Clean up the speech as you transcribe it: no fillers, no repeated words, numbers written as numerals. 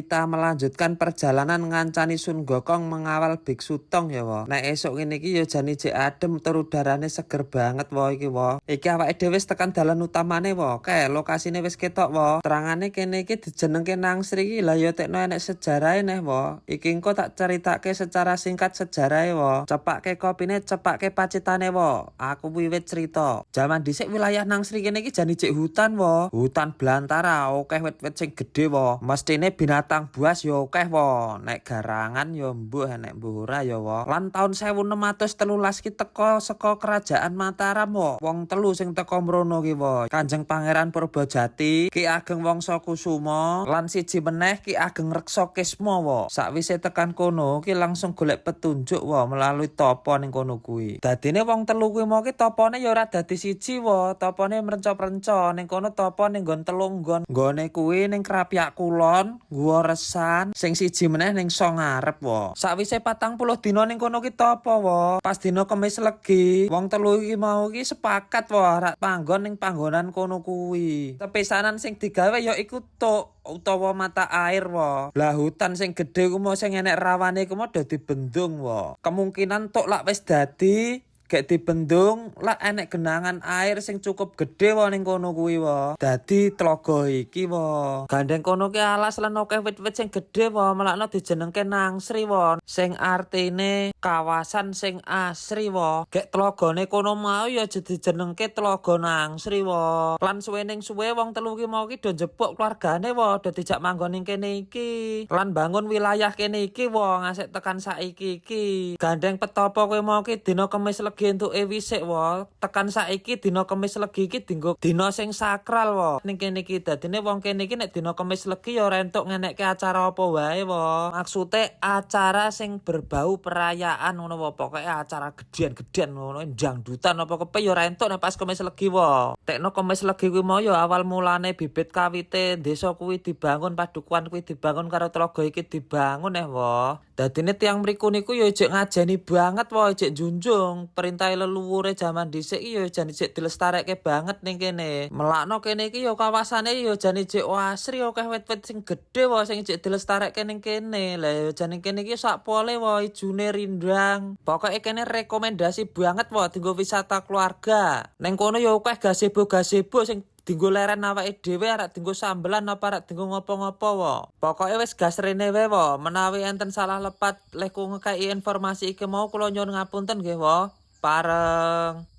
Kita melanjutkan perjalanan ngancani Sun Gokong mengawal Biksu Tong ya wo. Nek esuk ngene iki ya jane jek adem tur udarane seger banget wo iki wo. Iki awake dhewe wis tekan dalan utamane wo. Kae lokasine wis ketok wo. Terangane kene iki dijenengke Nangsri iki lah ya tekno enek sejarahe neh wo. Iki engko tak ceritake secara singkat sejarahe wo. Cepake kopine, cepake pacitane wo. Aku wiwit cerita. Jaman dhisik wilayah Nangsri kene iki jane jek hutan wo. Hutan belantara akeh wit-wit sing gedhe wo. Mestine binatang buas ya akeh wo. Nek garangan ya mbuh enek mbuh ora ya wo. Lan taun 1613 ki teko saka kerajaan Mataram wo. Wong telu sing teko mrono ki wo. Kanjeng Pangeran Purbajati, Ki Ageng Wangsa Kusuma, lan siji meneh Ki Ageng Reksa Kisma wo. Sakwise tekan kono ki langsung golek petunjuk wo melalui tapa ning kono kuwi. Dadine wong telu kuwi mau ki tapane ya ora dadi siji wo, tapane mrenca-prenca ning kono tapa ning nggon telung nggon. Nggone kuwi ning Krapyak Kulon, Gua Resan, sing siji meneh ning Songarep wo. Sakwise 40 dina ning kono ki tapa wo. Pas dina Kemis Legi, wong telu iki mau ki sepakat wo arep panggon ning panggonan kono kuwi. Sepisanan sing digawe ya iku tuk utawa mata air wo. Lah hutan sing gedhe ku mau sing enek rawane iku mau dadi bendung wo. Kemungkinan tuk lak wis dadi gek dibendung lak enek genangan air sing cukup gedhe wo ning kono kuwi wo. Dadi tlaga iki wo. Gandeng kono ki alas lan akeh wit-wit sing gedhe wo, melakno dijenengke Nangsri wo. Sing artine kawasan sing asri wo. Gek tlagane kono mau ya dijenengke Tlaga Nangsri wo. Lan suwening suwe wong telu ki mau ki do njepuk keluargane wo, do dijak manggon ning kene iki. Lan bangun wilayah kene iki wo ngasih tekan saiki iki. Gandeng petapa kuwi mau ki dina Kemis Legi entuke wisik wo. Tekan saiki dina Kemis Legi iki dinggo dina sing sakral wo. Ning kene iki dadine wong kene iki nek dina Kemis Legi ya ora entuk ngenekke acara apa wae wo. Maksude acara sing berbau perayaan ngono wo. Pokoke acara gedean-gedean ngono, dangdutan apa kepe ya ora entuk nek pas Kemis Legi wo. Tekno Kemis Legi kuwi mau ya awal mulane bibit kawite desa kuwi dibangun, padukuhan kuwi dibangun karo tlaga iki dibangun eh wo. Dadine tiyang mriku niku ya jek ngajeni banget wo, jek njunjung perintahe leluhure jaman dhisik iki ya jan jek dilestarekke banget ning kene. Melakno kene iki ya kawasane ya jan jek asri akeh wit-wit sing gedhe wo sing jek dilestarekke ning kene. Lah ya jan ning kene iki sak pole wo ijune rindang. Pokoke kene rekomendasi banget wo dienggo wisata keluarga. Ning kono ya akeh gazebo-gazebo sing dinggo leren awake dhewe arek dinggo sambelan apa arek dinggo ngopo-ngopo wo. Pokoke wis gas rene wae wo. Menawi enten salah lepat lehku ngekeki informasi iki mau kula nyuwun ngapunten nggih wo. Pareng.